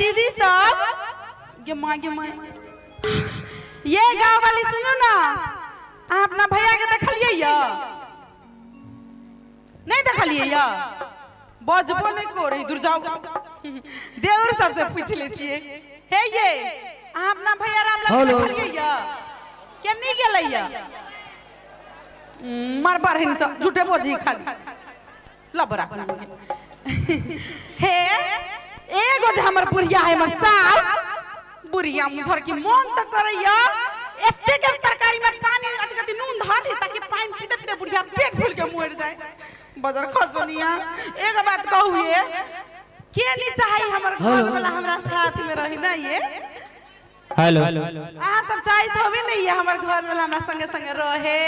दीदी सब गे माँ, गे माँ, ये गाँव वाली सुनू ना, अहाँ अपना भैया के देखलियै यऽ? नहीं देखलियै यऽ? बजबो नहीं करै, दूर जाओ। देवर सबसे पूछ ले छियै। हे ये, अहाँ अपना भैया रामलाल के हेलो। देखलियै यऽ? केनी गेलै यऽ? मर बरहिन सब झूठे बजी खाली लबरा। हे, एगो जे हमर बुढ़िया है, हमर सास बुढ़िया मुझर की मन तो करैया एते के तरकारी में पानी अथी कथी नून धऽ दी ताकि पानी पीते पीते बुढ़िया पेट फूल के मर जाए। बजर खसनिया। एगो बात कहू ये, के नहीं चाही हमर घर वाला हमरा साथ में रही ना ये? हेलो। अहाँ सब चाहत होबे नहीं ये हमर घर वाला हमरा संगे संगे रहे?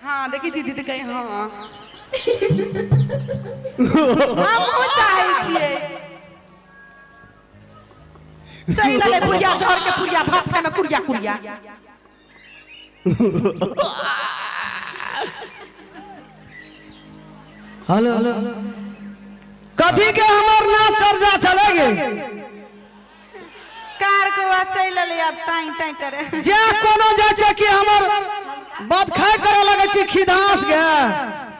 हाँ, देखी छी दीदी कहीं। हाँ, हमहूँ चाहै छियै। चलि एलै बुढ़िया झड़ के पुड़िया भात खाय में कुड़िया कुड़िया। हेलो, कथी के हमर नाच चर्चा चलेगी? कार के बात चलि एलै, आब टाइं टाइं करे। जे कोनो जाइ छै कि हमर बदखाय करे लगै छी खिधास गे।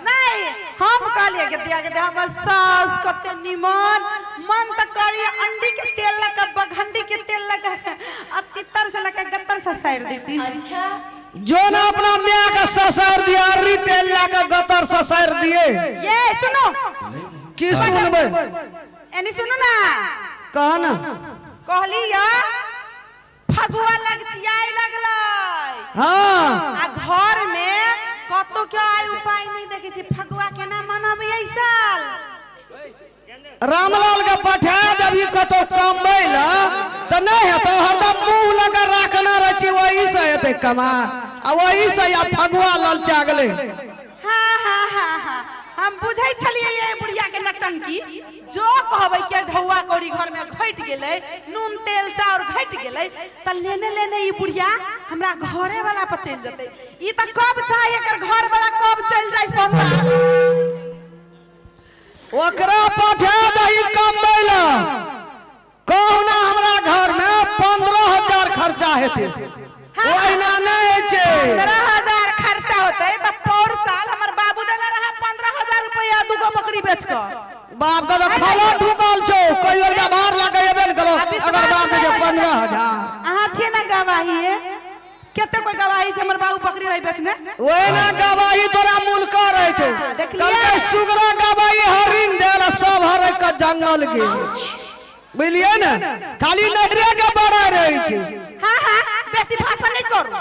नहीं, हम कहलिए के दिया के दे, हमर सास कते निमन, मन त करी अंडी के तेल लगा, बघंडी के तेल लगा आ तितर से लगा गत्तर से साइड देती। अच्छा। जो ना अपना माय के ससैर दिया, अर्री तेल ला के गतर ससैर दिए। ये सुनो। की सुनबै? एनी सुनो ना। कह ना। कहली या फगुआ लगचियाई लगलै। हाँ। आ घर में कतो के आय उपाय नहीं देखै छी, फगुआ केना मनाबै एहि साल? रामलाल के पठा देबी कतौ कमबै ला तऽ नहि हेतौ। हरदम मुंह लगा राखने रहै छी, वही से हेतै कमा आ वही से आ फगुआ ललचा गेलै। हाँ हाँ हाँ हाँ, हम बुझै छलियै ये बुढ़िया के नटंकी। जो कहबै के ढौआ कौड़ी घर में घटि गेलै, नून तेल चाउर घटि गेलै तऽ लेने लेने ई बुढ़िया हमरा घरे वाला पर चलि जेतै। ई तऽ कब चाहे एकर घर वाला कब चलि जाय पता। ओकरा पठा दही कमबै ला, कहुना हमरा घर में 15,000 खर्चा हेतै, ओहिना नहि होइ छै। 15,000 खर्चा होतै तऽ पौर साल हमर बाबू देने रहे 15,000 रुपया दूगो बकरी बेच कऽ। बाप के तऽ खलो ढुकल छौ, कहियो जवार लगे एबे ने केलौ, अगर बाप दे 15,000। अहाँ छियै ने गवाही? कते कोई गवाही छै हमर बाबू बकरी रहे बेचने? ओहिना गवाही तोरा मुनकर रहै छौ। हाँ, देखलियै? कहलकै सुगरा गवाही हरिण देल आ सब हरै के जंगल गेल, बुझलियै ने? खाली नहरे के बड़ा रहै छै। हाँ हाँ, बेसी भाषण नहीं करू,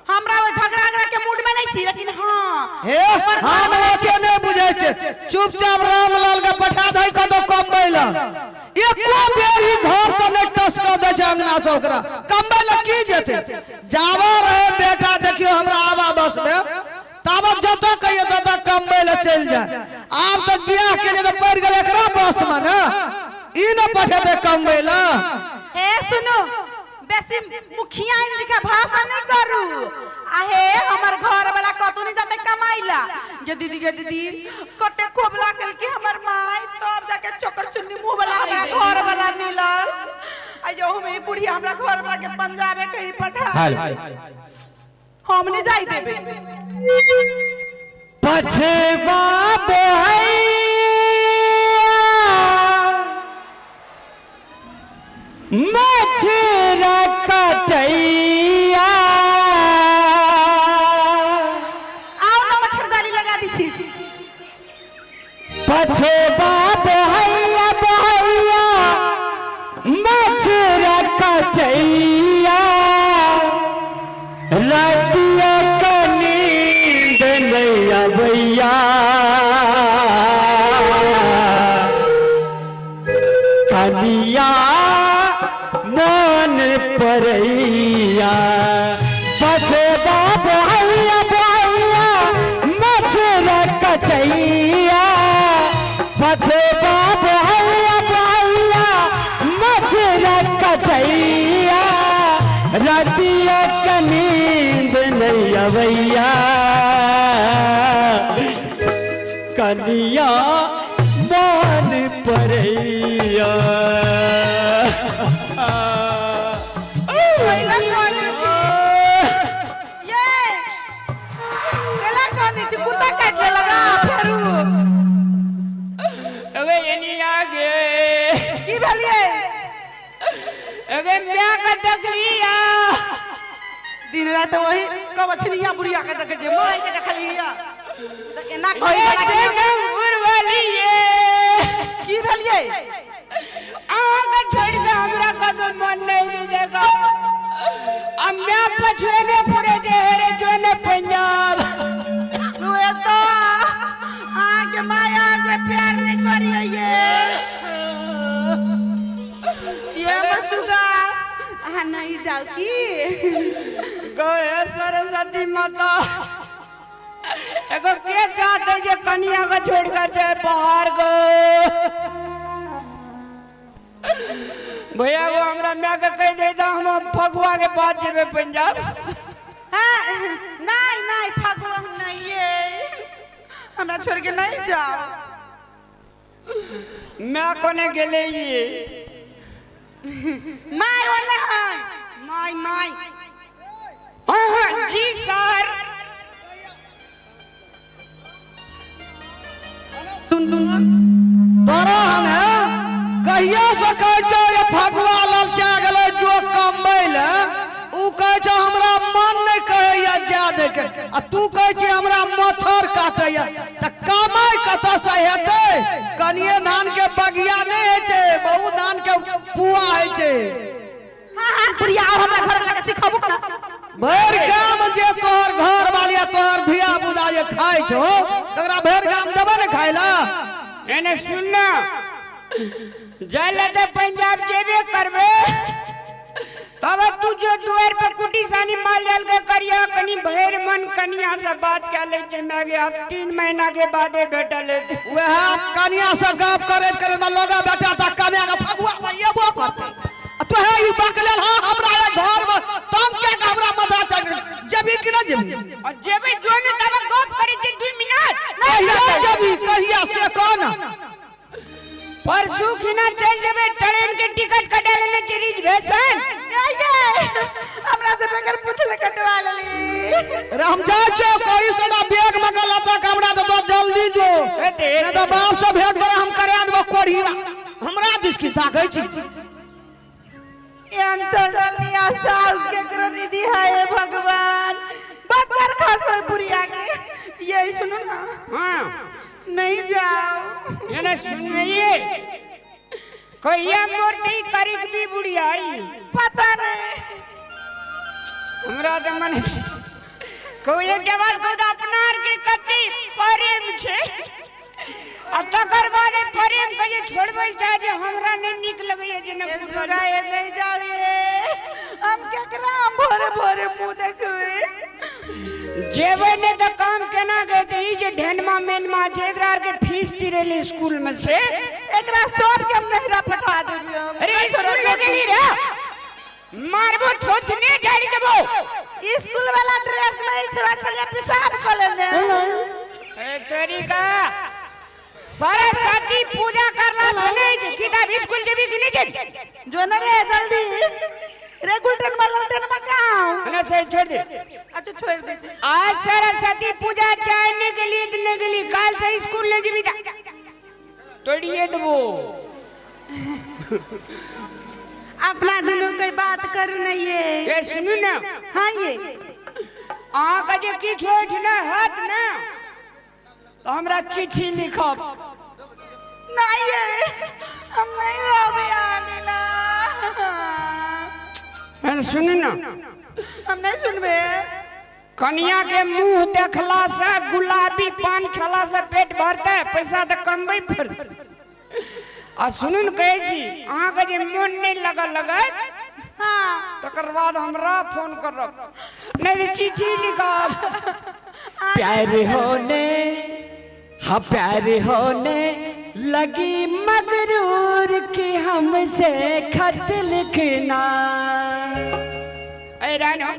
हमरा वो झगड़ा उगड़ा के मूड में नहीं छी, लेकिन हाँ हे, हम ओते नहि बुझै छै। चुपचाप रामलाल के पठा दही कतौ कमबै लए। एको बेर ही घर से नहि टसकऽ दै छै अंगना से। ओकरा कमबै लए की जेतै? जाबो रहे बेटा, देखियौ हमरा आबा बस में ताबत जतऽ कहियो ततऽ कमबै लए चलि जाय। आब तऽ बियाह के लिए तऽ पड़ि गेलै एकरा बस में ने, ई ने पठेतै कमबै लए। हे सुनू, बेसी मुखिया जी के भाषा नहीं करू। आ हे, हमर घर वाला कतौ नहीं जाते कमाई ला। गे दीदी, गे दीदी, कते कोबला केलकी हमर माई तब जाके चोकर चुन्नी मुंह वाला हमरा घर वाला मिलल। आ यो हम ई बुढ़िया हमरा घर वाला के पंजाबे कहीं पठा, हम नहीं जाई देबे। पछबा बोहैया मछरा कटैया। आओ ना, मच्छरदानी लगा दी छी। पछबा बोहैया बोहैया मछरा कटैया, रातिया का नींद नहीं अबैया, कनिया मन परैया। पछबा बोहैया बोहैया मछरा कटैया, पछबा देखलिया। दिन रात वही कवछनिया बुढ़िया के देखे छै, माय के देखलिया। तऽ एना कहै ये वाला के उर्वलिए। की भेलियै? अहाँके छोड़ि कऽ हमरा कतौ मन नहि देगा। आ my पछुए पूरे जे हेरे जो ने पंजाब। तू एतो अहाँके माया से प्यार नहीं करिए ये। ये मसुगा अहाँ नहीं जाओ की? गो हे सरस्वती माता, एगो के चाहते जे कनिया के छोड़ कर जाए बाहर गो? भैया गो, हमरा माय के कह दे तो हम फगुआ के बाद जेबे पंजाब। हाँ, नहीं नहीं, फगुआ हम नहीं ये, हमरा छोड़ के नहीं जाओ। मैं कोने गेले ये? My ओने है, my my. हाँ हाँ जी सर। तोरा हम है कहिया से कहै छौ जे फगुआ ललचा गेलै जो कमबै ले, उ कहै छौ हमरा मन नहि कहैया जा दे के, आ तू कहै छी हमरा मच्छर काटैया, तऽ कमाइ कतऽ से हेतै? कनिये धान के बगिया नहि होइ छै, बहुत धान के पुआ होइ छै। हाँ हाँ बुढ़िया, और हमरा घर वाला के सिखाबू ना। भरि गाम जे तोहर घर वाली आ तोहर धिया पुता जे खाइ छौ, तकरा भरि गाम देबै ने खाइ ला? एने सुन ना, जाय ला ते पंजाब जेबे करबे तब तू जो दुआर पे कुटी सानी माल जाल के करिया, कनी भैर मन कनिया से बात कर ले छै। मैं अब 3 महीना के बादे भेटल हेतै। वएह कनिया से गप करैत करैत में लोगा बेटा तक कमिया के फगुआ में एबो करतै, आ तोहे ई बकलेल। हाँ, हमरा ए घर में तंग के के हमरा माथा चढ़ जेबी कि नहि जेबी? और जेबे जो ने तब गप करै छै 2 मिनट। कहिया जेबी, कहिया से कह ना। परसू खिना चल जेबे, ट्रेन के टिकट कटा लेने छै रिजर्वेशन। ये ये हमरा से बगैर पूछले कटवा लेली। रे हम जाइ छियौ, कही से ना बैग में गलत हमरा दे दो, जल्दी जो, हेतै, नहीं तो बाप से भेंट करे हम करा देबो कोढ़ीवा। हमरा दिस की ताकै छी? एहन चंडलिया सास केकरो निधि है हे भगवान, बच्चर खास है बुढ़िया के। ये सुनो ना। हाँ। नहीं जाओ। एने सुनिए, कहिया मोरती करीक भी बुढ़िया आई? पता नहीं। हमरा तऽ मन कोई एकटा बात कहू तऽ अपना आर के कते प्रेम छै, आ तकर बाद ए प्रेम के जे छोड़बै चाहे जे हमरा नहि नीक लगैया जे ये नहि। सुगा, ये नहीं जाओ ये, हम केकरा भोरे भोरे मुंह देखबे? जेबै नहि तऽ काम केना के हेतै? ई जे ढेनमा मेनमा छै, एकरा आर के फीस तिरेली स्कूल में से। एकरा सब के हम नहिरा पठा देबै हम। अरे स्कूल ले गेली रे, मारबो थोथने झाड़ी देबो। स्कूल वाला ड्रेस में ई छोरा छलिया पेशाब क लेने। ए तरीका सरस्वती पूजा करला से नहीं जे किताब स्कूल जेबी कि नहीं जेबी? जो न रे जल्दी रे, गुलटन में ललटन में कहाँ? ना से छोड़ दे। अच्छा छोड़ दे। आज सरस्वती पूजा चाहे नहीं गेली तो नहीं गेली, काल से स्कूल नहीं जेबी तोड़िए देबो। अपना दोनों कोई बात करू नहीं ये। ए सुनू ना। हाँ ये। अहाँ के जे किछु होइत ने हैत ने तो हमरा चिट्ठी लिखब। नहीं ये, हम नहीं रहबे आमिला। ए, सुनू ना। हम नहीं सुनबे। कनिया के मुंह देखला से गुलाबी पान खेला से पेट भरतै? पैसा तऽ कमबै पड़तै। आ सुनू ने, कहै छी अहाँके जे मोन नहि लगल लगत तकर बाद हमरा फोन करब, नहि तऽ चिट्ठी लिखब। प्यार होने, हाँ प्यार होने लगी मगरूर की हमसे खत लिखना। ए रानो।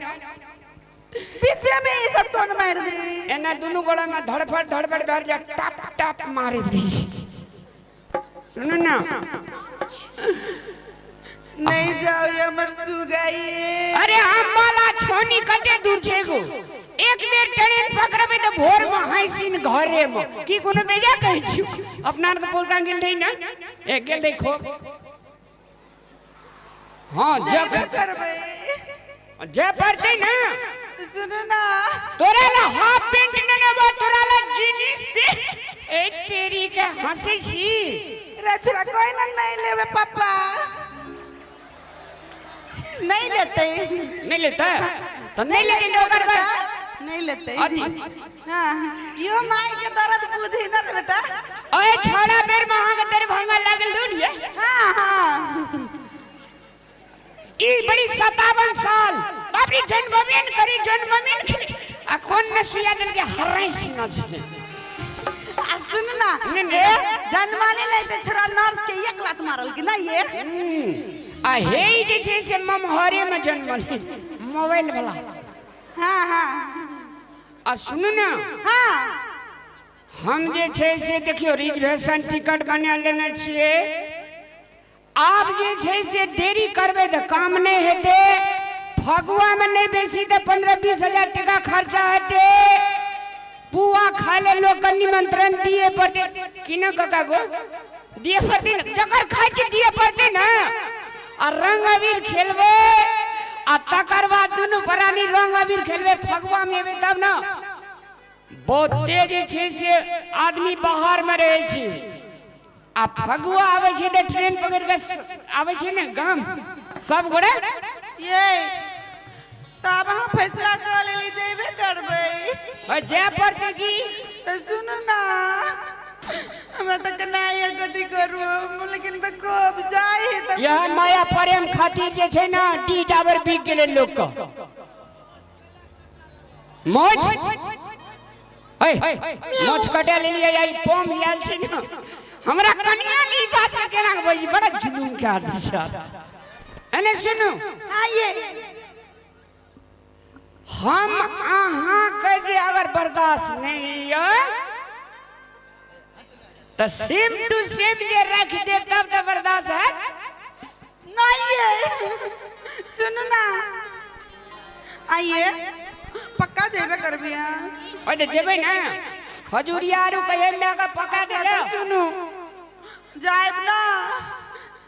पीछे में ई सब टोन मार दी। एना दुनू गोड़ा में धड़फड़ धड़फड़ भर जा टप टप मारे दी। सुनू ना। नहीं जाओ ये हमर सुगाई। अरे अम्बाला छावनी कते दूर छै गो? एक बेर ट्रेन पकड़बै तऽ भोर में हंसिन घरे में। की कोनो बेजा कहै छी? अपना आरके प्रोग्राम गेल रही ना, ए गेल रही खूब। हाँ जेबे जख करबै। जे पड़तै ने। सुनू ना। तोरा ला हाफ पेंट ने नेबो, तोरा ला जीन्स दे। ए तेरी के हंसै छी। रे छोरा कोई ना नहीं लेवे पापा, नहीं लेते। नहीं लेता तो नहीं लेते तो ओकर बाद नहीं लेते। अथी। हाँ यो माई के दर्द बुझी ना रे बेटा। ओए छोड़ा बेर में अहाँ के दरभंगा लागल दून ये। हाँ हाँ। ई बड़ी 57 साल बाप रे जन्मबेन करी जन्मबेन करी आ कोन ने सुइया देल के हर्रै सीना छै। आ सुन ना। नहीं, नहीं। ए जन्माले नहीं ते छोरा नर्स के एक लात मारल कि नहीं ये। आ हे ई जे छै से ममहरे में जन्मल मोबाइल वाला। हाँ हाँ। आ सुनू ना। हाँ। हम जे छै से देखियो रिजर्वेशन टिकट बना लेने छियै। आब जे छै से देरी करबै तऽ काम नहि हेतै। फगुआ में नहीं बेसी तऽ 15-20 हजार टका खर्चा हेतै। पुआ खाय ले लोग के निमंत्रण दिए पड़तै कि न काका गो? दिए पड़तै न, जकर खाय छै दिए पड़तै न। आ रंग अबीर खेलबै आ तकर बाद दुनू प्राणी रंग अबीर खेलबै, फगुआ में एबै तब न। बहुते जे छै से आदमी बाहर में रहै छै आ फगुआ आबै छै तऽ ट्रेन पकड़ि कऽ आबै छै ने गाम सब गोरे। ये तब अहाँ फैसला कऽ लेली जेबे करबै। आ जाय पड़तै की? तऽ सुनू ना, हमरा तऽ केनाइए कथी करू, लेकिन तऽ कब जाइ है तऽ। यह माया प्रेम खातिर जे छै ने डी डाबर बिक गेलै लोक के। मोछ हे मोछ कटा लेलियै आई पोम आयल छै ने हमरा कनिया ली बात से केना के बजै बड़ा जुलूम के आदमी छै। एने सुनू। हाँ ये हम अहाँ के जे अगर बर्दाश्त नहीं है तो सेम टू सेम जे रख दे तब तो बर्दाश्त है नहीं ये सुनू ना आइए पक्का जेबे करबी हाँ। ओए तो जेबै ना खजूरिया आरू कहिए लए के पका अच्छा दे। तो सुनू जायब ना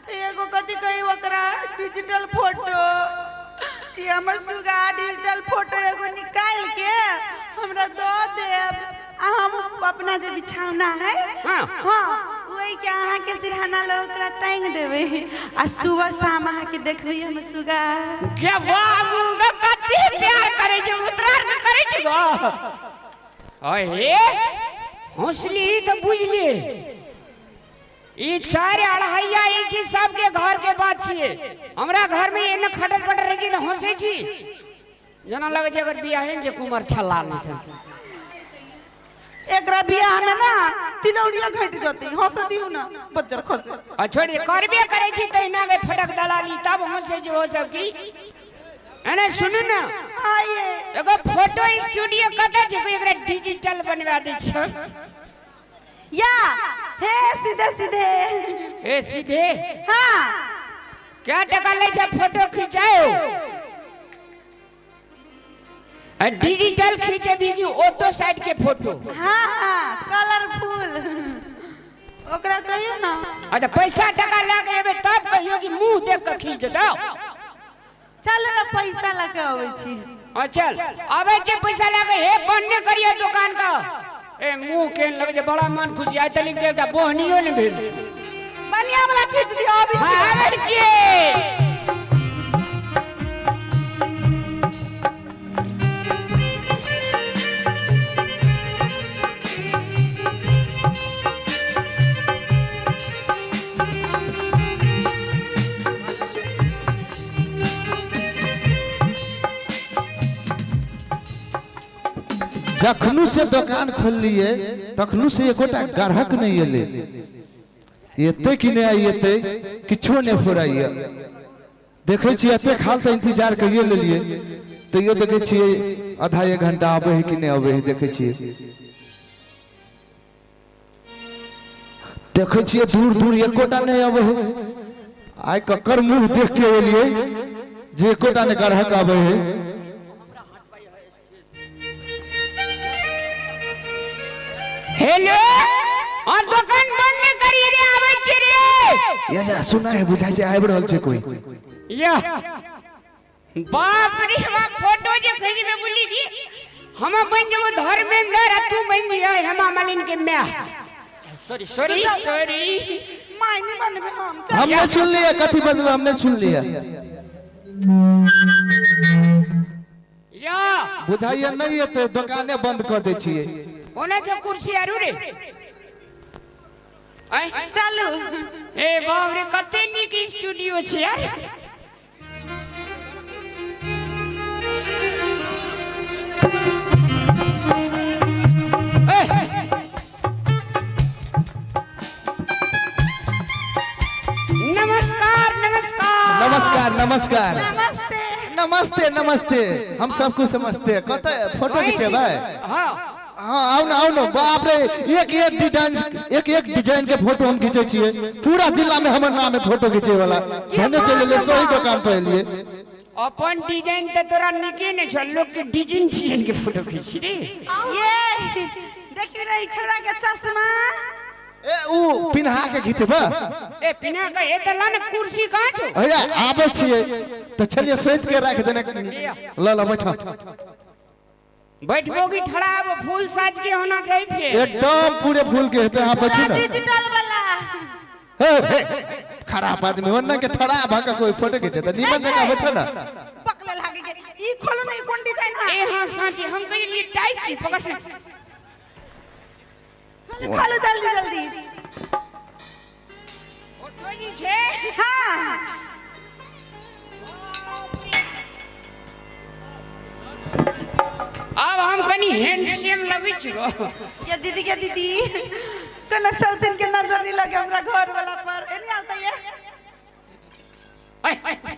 तो एगो कथी कही ओकरा डिजिटल फोटो, ये हमर सुगा डिजिटल फोटो एगो निकाल के हमरा दऽ देब आ हम अपना जे बिछौना है हाँ। हाँ वही के अहाँ के सिरहाना लग ओकरा टांग देबै आ सुबह शाम अहाँ के देखबै हम सुगा। के बाबू ग कते प्यार करै छै उतरार के करै छै गो। ओए हौसली तो बुझली ई चार अढ़ाइया ई चीज सबके घर के बात छियै। हमरा घर में एने खटर पटर रहै छै तऽ हंसै छी जेना लगै छै अगर बियाहे ने छै कुमर छल्ला नहि छै। एकरा बियाह में ना तिलौरिया घट जती हंसती हूं ना बज्जर खसे। आ छोड़ दे करबे करै छी तहिना के फटक दलाली तब हंसै छै ओ सब की। एने सुनू ना। हाँ ये एगो फोटो स्टूडियो कतऽ छै कोई एकरा डिजिटल बनवा दै छै। या हे सीधे सीधे। ए सीधे। हाँ क्या टका लै छै फोटो खिंचाओ? डिजिटल खींचेबी कि ऑटो साइड के फोटो? हाँ हाँ कलरफुल ओकरा कहियो ना। अच्छा पैसा टका लए के एबै तब कहियो कि मुंह देख के खींच दो। चल ना पैसा लए के अबै छी। हाँ चल आबै छी पैसा लए के। हे बंद नहि करियो दुकान का। ए मुंह केहन लगै छै बड़ा मन खुशी आइ तलिक तऽ एकटा बोहनियो नहि भेल छै। बढ़िया वाला खींच दियो अबै छी। हाँ, आबै छी। जखनू से दुकान खोललिए तखनू से एकोटा ग्राहक नहीं एले। एते कि नहीं आई एते किछो नहीं फुराइए। देखे छी एते खाल तो इंतजार करिए लेलिए तैयो देखे छियै आधा एक घंटा आबे है कि नहीं आबे है। देखे छियै देखे छियै दूर दूर एकोटा नहीं आबे है। आइ ककर मुंह देख के एलिए जे एकोटा नहीं ग्राहक आबे है। हेलो और दुकान बंद नहीं करिए रे आबै छी रे। या या सुना है बुझाइ छै आबि रहल छै कोई। या बाप रे बाप, फोटो जे खींचबे बोली की हम बन जेबो धर्मेंद्र आ तू बन जिया हेमा मालिनी के my. Sorry sorry sorry. My नहीं बनबे हम। चल। हमने सुन लिया कथी बजलो, हमने सुन लिया। या बुझाइए नहीं एते दुकाने बंद कर दै छियै। कोना छौ कुर्सी आरू रे? आय चलू। ए बाप रे, कते नीक स्टूडियो छै यार। ए, नमस्कार नमस्कार। नमस्कार नमस्कार। नमस्ते नमस्ते नमस्ते। हम सब कुछ समझते हैं। कतऽ फोटो खिंचेबै? हाँ। हाँ आउ ना आउ ना। बाप रे, एक एक डिजाइन, एक एक डिजाइन के फोटो हम खींचे छियै। पूरा जिला में हमर नाम है फोटो खींचे वाला। भने चलि एलियै सही दुकान पर एलियै। अपन डिजाइन तऽ तोरा नीके नहि छौ, लोक के डिजाइन डिजाइन के फोटो खींची रे। ये देखी रे छोरा के चश्मा। ए ऊ पिन्हा के खींचबा। ए पिना के ए तऽ ला ने कुर्सी कहाँ छौ? भैया आबै छियै तऽ चलिए सोचि के राखि देने। ल ल बैठ। बैठबो की ठड़ा? आबो फूल साज के होना चाहिए फिर। एकदम पूरे फूल के हेतै। अहाँ बैठू पूरा ने। डिजिटल वाला। हे हे, खराब आदमी हो ना के ठड़ा भऽ के कोई फोटो खींचे तऽ नीमन जगह बैठो ना। पकले लागे के ई खोलो ना, ई कोन डिजाइन है? ए हाँ साँची, हम कहिए टाइट छी पकड़ ने। खोलो खोलो जल्दी जल्दी। फोटो जी छे। हाँ। आब हम कनी हैंडसम लगै छी गो। ये दीदी के दीदी कोनो सौतिन के नजर नहीं लगे हमरा घर वाला पर। एनी आवता ये। ऐ,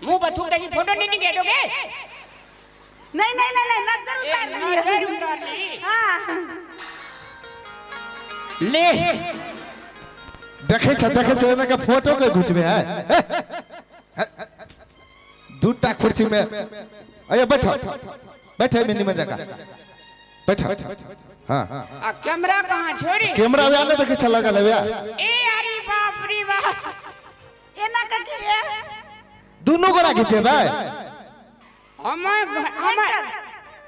मुंह पर थूक दे, फोटो नहीं निकले दोगे। नहीं नहीं नहीं नहीं, नजर उतार नजर दिए। उतार ली। हाँ। ले। देखै छ देखै छ, एना के फोटो के घुचबे है। दूटा कुर्सी में अये बैठ बैठ में निमन जगह बैठ। हाँ। आ कैमरा कहाँ छोरी? कैमरा वया ने देखै छ लगल है वया। ए अरे बाप रे बाप। एना का के दुनू गोरा घिचेबै। हमर हमर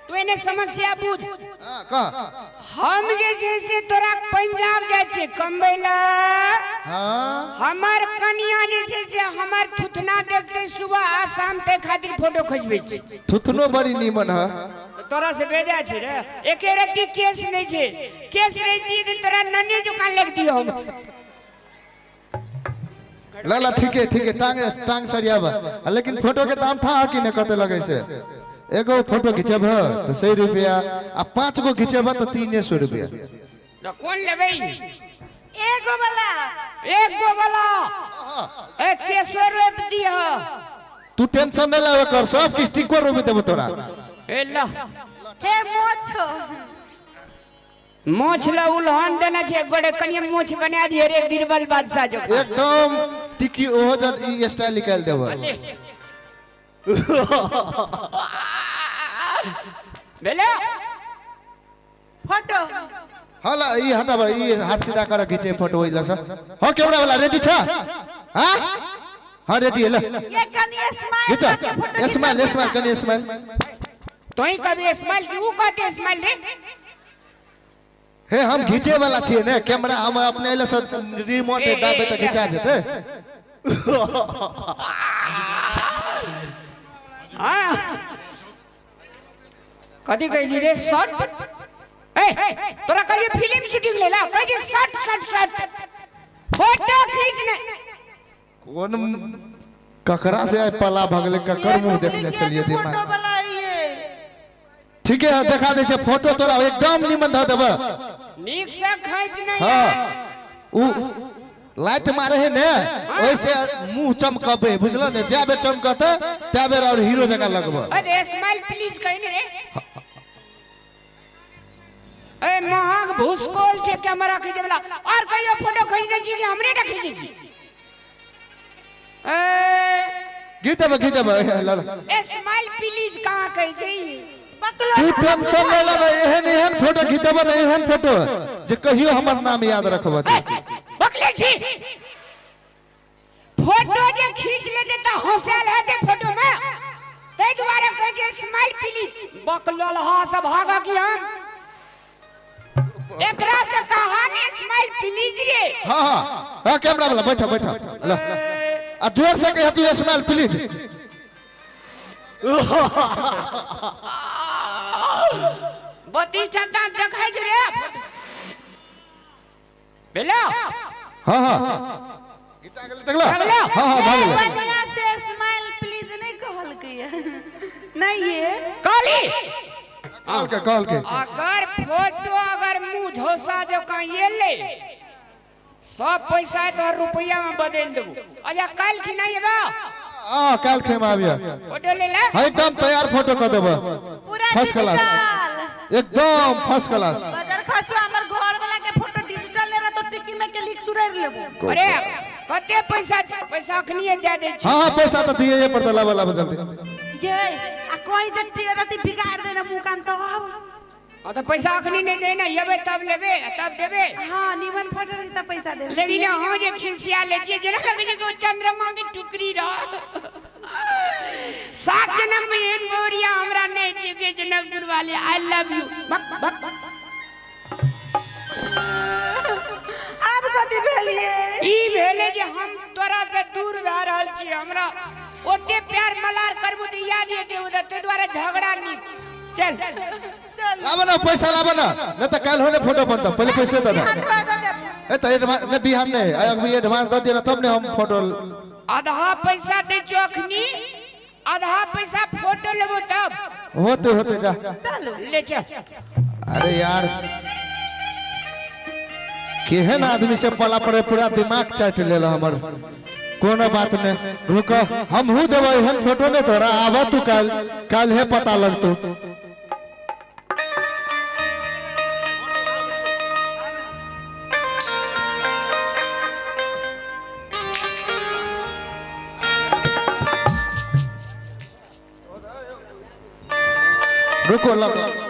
तू एने समस्या बुझ। हाँ कह। हम जे छै से तोरा पंजाब जाइ छै कमबै ला। हाँ। हमर कनिया जे छै से हमर थुथना देखते सुबह आ शाम ते खातिर फोटो खिंचबै छै। थुथनो बड़ी नीमन है। तोरा से भेजा छै रे, एके रत्ती केस नहीं छै। केस रहिती तऽ तोरा नन्हे जुकान लग दियो हम। ला ला ठीक है ठीक है, टांग टांग सरियाब। लेकिन फोटो के दाम था कि ने कते लगे से? एगो फोटो खिंचब तऽ 100 रुपया आ 5 गो खिंचब तऽ 300 रुपया। तऽ कोन लेबै? एगो वाला। एगो वाला। ए केसो रोप दिह। तू टेंशन नहीं लेवे कर, सब किछ टिको रोपि देबो तोरा। ए ला। हे मोछो। मोछ ला उल्हन देना छै, गोड़े कनिए मोछ बना दिए रे बीरबल बादशाह जो। एकदम टिकी ओहो जन ई स्टाइल निकाल देबो। भेलो फोटो। हाँ ला ई हटाब, ई हाथ सीधा कर खींचे फोटो ओइ लस। हाँ कैमरा वाला रेडी छ? हाँ हाँ रेडी है। ले ये कनी स्माइल घिचो। के फोटो। स्माइल स्माइल कनी स्माइल। तोही कभी स्माइल की ऊ कहते स्माइल रे। हे हम घिचे वाला छियै ने कैमरा, हम अपने एले सर रिमोट दाबे तऽ घिचा जेतै। हाँ कथी कहै छी रे? शर्ट। ए तोरा कहलिए फिल्म शूटिंग लेला, कहै छी शर्ट शर्ट शर्ट फोटो खींचने। कोन ककरा से आइ पला भगले, ककर मुंह देखने छलियै फोटो दिमाग। वाला ये। ठीक है देखा दै छै फोटो तोरा एकदम निमन धऽ देबऽ। नीक से खींच नहीं। हाँ उ लाइट मारे है ने ओइसे मुंह चमकबे, बुझलो ने? जै बेर चमकतै तै बेर और हीरो जकाँ लगबऽ। अरे स्माइल प्लीज कहि ने रे। ए महग भूसकोल छै कैमरा खींचे वाला, और कहियो फोटो खींचने छी कि हमरे टा खींचे छी? ए घिच देबऽ घिच देबऽ ल ल। स्माइल प्लीज कहाँ कहै छै ई? पकलो। तू टेंशन नहीं लेबै, एहन एहन फोटो घिचेबऽ ने, एहन फोटो जे कहियो हमर नाम याद रखबऽ तू। बकले छी। फोटो जे खींच लेते त हंसायल हेतै फोटो में, ताहि दुआरे कहै छै स्माइल प्लीज। बकलोलहा से भागा की हम एकरा से कहानी स्माइल प्लीज रे। हाँ हाँ हाँ, कैमरा वाला बैठो बैठो लो, आ जोर से कह तू स्माइल प्लीज। 32 टा दांत देखै छै रे भेलो। हाँ हाँ, देखलो। देखलो? हाँ हाँ, भऽ गेलै। बढ़िया से स्माइल प्लीज नहीं कहलकै नहीं ये कहली। कहलकै कहलकै। अगर फोटो अगर मुंह झोसा जकाँ एलै, सब पैसा तोहर रुपया में बदलि देबो। अच्छा काल्हि खिना एबा? हाँ, काल्हि खेम आबिया। फोटो ले ले। हाँ, एकदम तैयार फोटो कऽ देबो। पूरा फर्स्ट क्लास। डिजिटल। एकदम फर्स्ट क्लास। बजर खसुआ हमर घर वाला के फोटो डिजिटल ले रहा तो टिकी में के लिख सुरेर लेबो। अरे कते पैसा, पैसा अखनिए दे दै छी। हाँ हाँ, पैसा तो दिए ये पड़ता, लाबा लाबा जल्दी। ये आ कोई जे रति बिगाड़ देना मुंह कान तो अब। हाँ तो पैसा अखनी नहीं देना, एबै तब लेबे तब देबे। हाँ नीमन फोटो रही तब पैसा देबे। लेकिन अहाँ जे खिसिया लै छियै जेना लगै छै कि ओ चंद्रमा के टुकड़ी रह। 7 जन्म में एहन बोरिया हमरा नहीं दिए जनकपुर वाले। I love you. बक बक। आब कथी भेलिए? ई भेलै जे हम तोरा से दूर भए रहल छी, हमरा ओते प्यार मलार करबू तऽ याद एतै उधर, ताहि दुआरे झगड़ा नीक। चल चल लाबा ना पैसा, लाबा ना, नहीं तो काल्हि होने फोटो बनता, पहले पैसे दे दे। बिहान भऽ जेतै। ए तो एडवांस नहीं, बिहान नहीं, अभी एडवांस दे दिया तब ने हम फोटो। आधा पैसा दै छियौ अखनी, आधा पैसा फोटो लेबो तब। होते होते जा। चलू ले चल। अरे यार केहन आदमी से पला पड़े, पूरा दिमाग चाट लेल हमर। कोनो बात नहीं, रुक हमहू देबै एहन फोटो नहीं तोरा। आबऽ तू काल्हि, काल्हि पता लगतौ। रुको लग।